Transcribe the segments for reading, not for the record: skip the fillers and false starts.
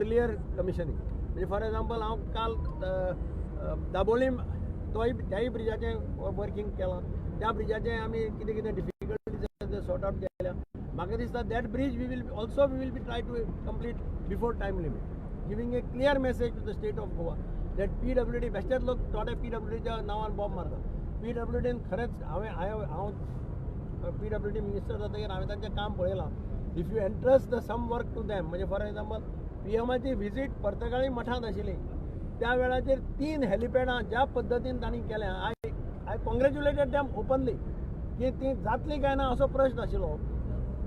Earlier commissioning. म्हणजे for example हांव काल दाबोलीम तोय त्याय ब्रिजाचें वर्कींग केलां. त्या ब्रिजाचें आमी कितें कितें डिफिकल्टीज आसा ते सॉर्ट आवट केल्या. म्हाका दिसता that bridge we will also we will be try to complete before time limit, giving a clear message to the state of Goa that PWD, बेश्टेच लोक थोडे पीडब्ल्यूडीच्या नांवान बॉम्ब मारता. पीडब्ल्यूडीन खरेंच हांवें हांवें हांव पीडब्ल्यूडी मिनिस्टर जातकीर हांवें तांचें काम पळयलां. If you entrust the some work to them, म्हणजे फॉर एग्जाम्पल पीएमाची विजीट पर्तगाळी मठांत आशिल्ली, त्या वेळाचेर तीन हेलिपॅडां ज्या पद्दतीन तांणी केल्या, I congratulated them openly की ती जातली काय ना असो प्रश्न आशिल्लो.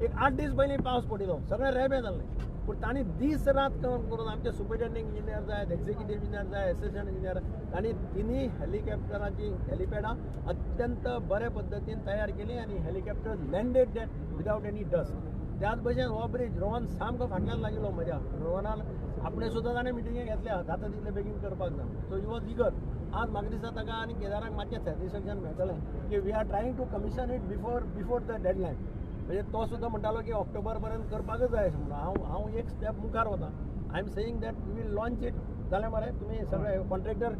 एक 8 दीस पयलीं पावस पडिल्लो, सगळें रेबें जाल्लें, पूण तांणी दीस रात काम करून, आमचे सुपरिटेंडींग इंजिनियर जाय, एक्झिक्युटीव इंजिनियर जाय, एसिस्टंट इंजिनियर, तांणी तिनूय हेलिकॉप्टराची हेलिपॅडां अत्यंत बरे पद्दतीन तयार केली आनी helicopter landed that without any dust. त्याच भशेन हो ब्रिज रोहन सामको फाटल्यान लागिल्लो म्हज्या. रोहनान आपणे सुद्दां ताणें मिटिंगे घेतल्या, जाता तितले बेगीन करपाक जाय. So he was eager. आज म्हाका दिसता ताका आनी केदाराक मातशें सॅटिस्फेक्शन मेळटलें की we are trying to commission it before the deadline. म्हणजे तो सुद्दां म्हणटालो की ऑक्टोबर पर्यंत करपाकच जाय अशें म्हणून. हांव एक स्टेप मुखार वता. I am saying that we will launch it. जालें मरे? तुमी सगळे कॉन्ट्रॅक्टर,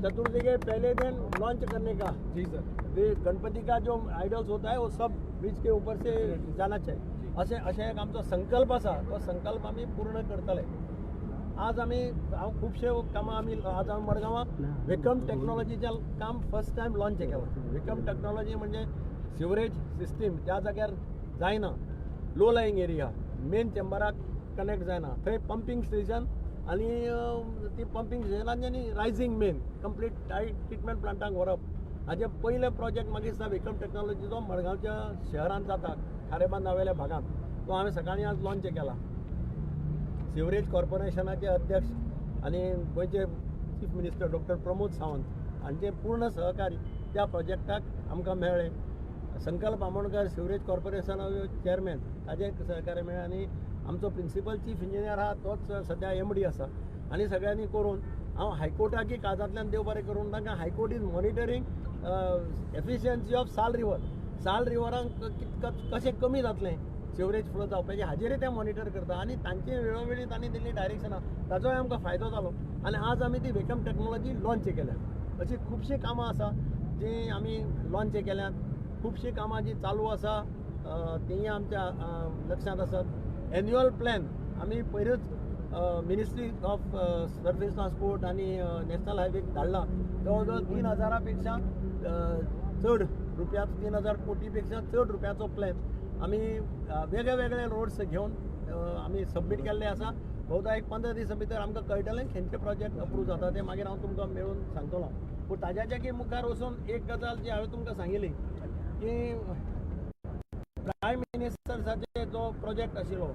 चतुर्थी के पहले दिन लॉन्च करने का. जी सर. वे गणपति का जो आइडल्स होता है, वो सब ब्रिज के ऊपर से जाना चाहिए, अशें अशें एक आमचो संकल्प आसा. तो संकल्प आमी पूर्ण करतले. आज आमी हांव खुबशे कामां आमी आज हांव मडगांवां वेकम टॅक्नॉलॉजीचें काम फर्स्ट टायम लॉन्च केलां. वेकम टॅक्नॉलॉजी म्हणजे सिवरेज सिस्टीम त्या जाग्यार जायना, लो लाईंग एरिया, मेन चेंबराक कनेक्ट जायना, थंय पंपींग स्टेशन आनी ती पंपींग स्टेशनान आनी rising main complete treatment प्लांटाक व्हरप, हाजे पयले प्रोजेक्ट मागीर दिसता वेकम टॅक्नॉलॉजीचो मडगांवच्या शहरांत जाता, खारेबांदावेल्या भागांत. तो हांवें सकाळीं आज लॉन्च केला. सिवरेज कॉर्पोरेशनाचे अध्यक्ष आनी गोंयचे chief minister doctor Pramod Sawant हांचे पूर्ण सहकार्य त्या प्रोजेक्टाक आमकां मेळ्ळें. संकल्प आमोणकर, सिवरेज कॉर्पोरेशनाचो चेअरमॅन, ताजें सहकार्य मेळ्ळें आनी आमचो प्रिंसिपल चीफ इंजिनियर आहा तोच सद्या एमडी आसा आनी सगळ्यांनी करून हांव हायकोर्टाकय काळजांतल्यान देव बरें करूं. तांकां High Court is monitoring efficiency of Sal river. साल रिवरांक कशें कमी जातलें सिवरेज फ्लो जावपाचें, हाजेरय ते मॉनिटर करता आनी तांचे वेळोवेळी तांणी दिल्ली डायरेक्शनां, ताचोय आमकां फायदो जालो आनी आज आमी ती वेकम टॅक्नॉलॉजी लॉन्च केल्या. अशीं खुबशीं कामां आसा जीं आमी लॉन्च केल्यांत. खुबशीं कामां जीं चालू आसा तींय आमच्या लक्षांत आसात. एन्युअल प्लॅन आमी पयरूच मिनिस्ट्री ऑफ सर्फेस ट्रान्सपोर्ट आनी नॅशनल हायवेक धाडला. जवळ जवळ 3000 पेक्षा चड रुपया, 3000 कोटी पेक्षा चड रुपयाचो प्लॅन आमी वेगळे वेगळे रोड्स घेवन आमी सबमीट केल्ले आसा. बहुधा एक 15 दिसां भितर आमकां कळटलें खंयचे प्रोजेक्ट अप्रूव जाता ते. मागीर हांव तुमकां मेळून सांगतलो. पूण ताज्याच्याकी मुखार वचून एक गजाल जी हांवें तुमकां सांगिल्ली की प्रायम मिनिस्टर्साचे जो प्रोजेक्ट आशिल्लो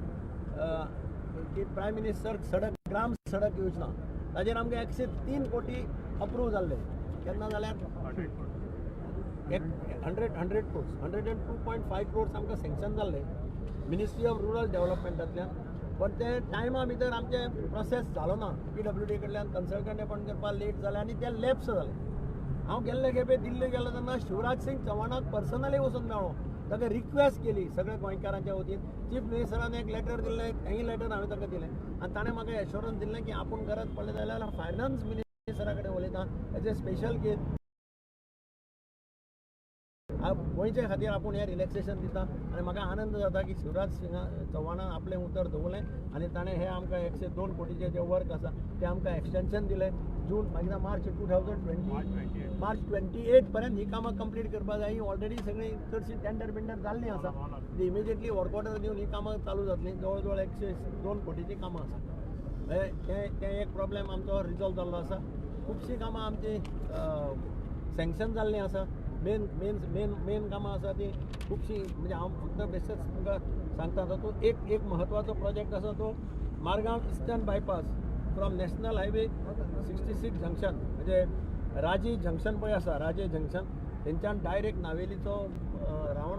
की प्रायम मिनिस्टर सडक ग्राम सडक योजना, ताजेर आमकां 103 कोटी अप्रूव जाल्ले. केन्ना जाल्यार एक 100 crores, 102.5 crores आमकां सँक्शन जाल्ले मिनिस्ट्री ऑफ रुरल डेव्हलपमेंटांतल्यान. पण ते टायमा भितर आमचें प्रोसेस जालो ना. पीडब्ल्यूडी कडल्यान कन्सल्टंट अपॉयंट करपाक लेट जालें आनी ते लॅप्स जालें. हांव गेल्ले खेपे दिल्ली गेलो तेन्ना शिवराज सिंग चव्हाणाक पर्सनली वचून मेळ्ळो. ताका रिक्वेस्ट केली सगळ्या गोंयकारांच्या वतीन. चीफ मिनिस्टरान एक लेटर दिल्लें, तेंय लेटर हांवें ताका दिलें आनी ताणें म्हाका एश्योरन्स दिल्लें की आपूण गरज पडलें जाल्यार फायनान्स मिनिस्टरा कडेन उलयता, एज ए स्पेशल केस गोंयचे खातीर आपूण हें रिलॅक्सेशन दिता. आनी म्हाका आनंद जाता की शिवराज सिंग चव्हाणान आपलें उतर दवरलें आनी ताणें हें आमकां 102 कोटीचें जें वर्क आसा तें आमकां एक्सटेन्शन दिलें. जून मागीर मार्च 2020, मार्च 28 पर्यंत ही कामां कंप्लीट करपाक जाय. ही ऑलरेडी सगळीं चडशीं टेंडर बिंडर जाल्लीं आसा. ती इमिजिएटली वर्क ऑर्डर दिवन ही कामां चालू जातलीं. जवळ जवळ 102 कोटीचीं कामां आसा. तें तें एक प्रॉब्लेम आमचो रिजॉल्व जाल्लो आसा. खुबशीं कामां आमचीं सँक्शन जाल्लीं आसा. मेन मेन मेन मेन कामां आसा ती खुबशीं. म्हणजे हांव फक्त बेश्टेच तुमकां सांगता, तातूंत एक एक म्हत्वाचो प्रोजेक्ट आसा तो Margao Eastern Bypass from National Highway 66 junction, म्हणजे राजी जंक्शन पळय आसा, राजे जंक्शन, थंयच्यान डायरेक्ट नावेलीचो रावण